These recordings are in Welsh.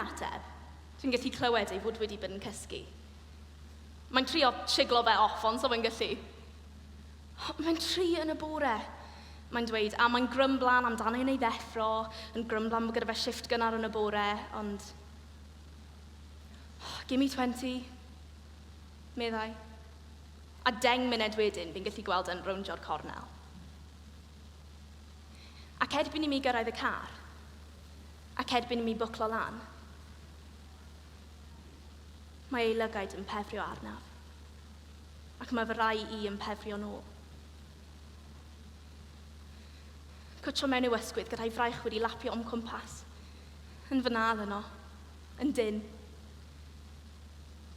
ateb, dwi'n gallu clywed ei fod wedi bod yn cysgu. Mae'n trio siglo fe off, ond so fe'n gallu. Mae'n tri yn y bore, mae'n dweud, a mae'n grymblan amdano yn ei ddeffro, yn grymblan bod gyda fe shifft gynnar yn y bore, ond... Oh, give me 20, meddai. A deng munud wedyn, fi'n gallu gweld e'n rowndio'r cornel. Ac erbyn i mi gyrraedd y car, ac erbyn i mi bwclo lan, mae ei lygaid yn pefrio arnaf, ac mae fy rai i yn pefrio nôl. Cwtio mewn i'w ysgwydd gyda'i fraich wedi lapio o'm cwmpas, yn fy nal yno, yn dynn.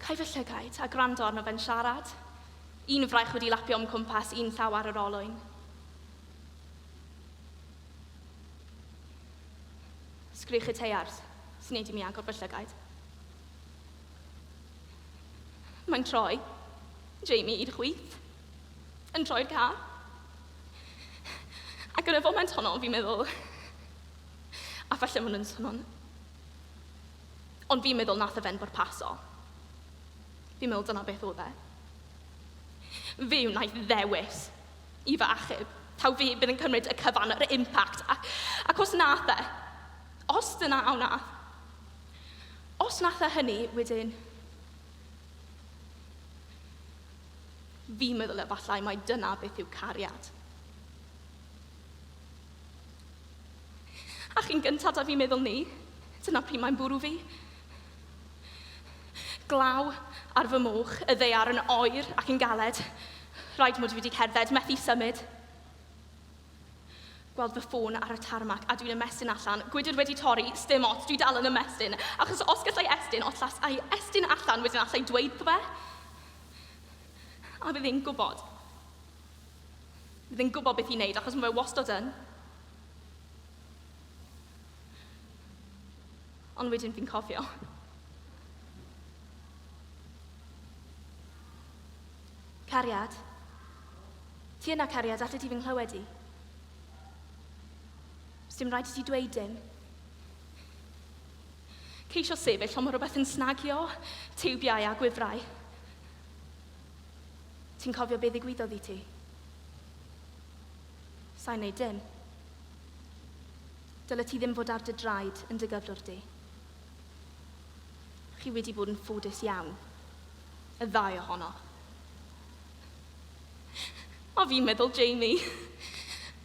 Cau fy llygaid a gwrando arno fe'n siarad, un fraich wedi lapio o'm cwmpas, un llaw ar yr olwyn. Sgrych y teiars sy'n neud i mi agor fy llygaid. Mae'n troi Jamie i'r chwith, yn troi'r car. Ac yn y foment honno, fi'n meddwl, a falle maen nhw'n swnio'n... Ond fi'n meddwl nath e fe'n bwrpasol. Fi'n meddwl dyna beth oedd e. Fe wnaeth ddewis i fy achub. Taw fi bydd yn cymryd y cyfan, yr impact. Ac, ac os nath e, os dyna a wnath, os nath e hynny, wedyn, fi'n meddwl efallai mai dyna beth yw cariad. A chi'n gyntaf da fi'n meddwl ni, dyna pryd mae'n bwrw fi. Glaw ar fy moch, y ddaear yn oer ac yn galed. Rhaid mod i wedi cerdded, methu symud. Gweld fy ffôn ar y tarmac a dwi'n ymestyn allan. Gwydr wedi torri, sdim ots, dwi dal yn ymestyn. Achos os gallai estyn, os allai estyn allan, wedyn allai dweud wrtho fe. A fydd e'n gwybod. Fydd e'n gwybod beth i wneud, achos mae fe wastad yn. Ond wedyn fi'n cofio. Cariad. Ti yna, cariad, allet ti fy nghlywed i? Sdim rhaid i ti dweud dim. Ceisio sefyll, ond mae rhywbeth yn snagio, tiwbiau a gwifrau. Ti'n cofio be ddigwyddodd i ti? Sa'n neud dim. Dylet ti ddim fod ar dy draed yn dy gyflwr di. Chi wedi bod yn ffodus iawn, y ddau ohonoch. A fi'n meddwl Jamie.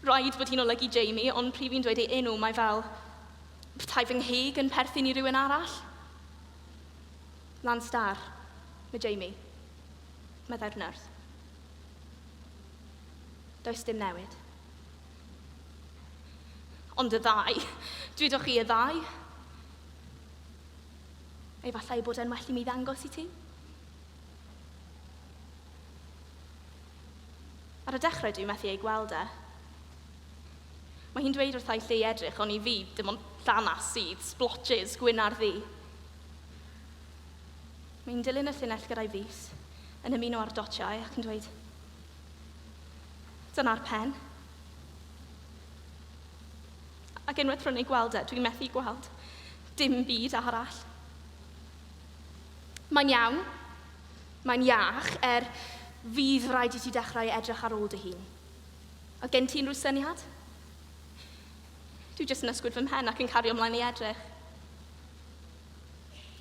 Rhaid bod hi'n olygu Jamie, ond pryd fi'n dweud ei enw, mae fel petai fy ngheg yn perthyn i rywun arall. Lan star, mae Jamie, meddai'r nyrs. Does dim newid. Ond y ddau, dwedwch chi y ddau? Efallai bod e'n well i mi ddangos i ti? Ar y dechrau dwi methu ei gweld e. Mae hi'n dweud wrtha i lle i edrych, ond i fi, dim ond llanas sydd, splotches, gwyn ar ddu. Mae hi'n dilyn y llinell gyda'i fys, yn ymuno â'r dotiau ac yn dweud, Dyna'r pen. Ac unwaith rwy'n ei gweld e, dwi'n methu gweld dim byd arall. Mae'n iawn, mae'n iach, er fydd rhaid i ti dechrau edrych ar ôl dy hun. A gen ti unrhyw syniad? Dwi jyst yn ysgwyd fy mhen ac yn cario ymlaen i edrych.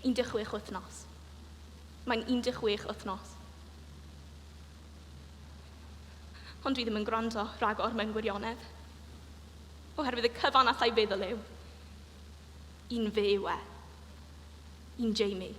16 wythnos. Mae'n 16 wythnos. Ond dwi ddim yn gwrando rhagor mewn gwirionedd. Oherwydd y cyfan allai feddwl yw, un fe yw e. Un Jamie.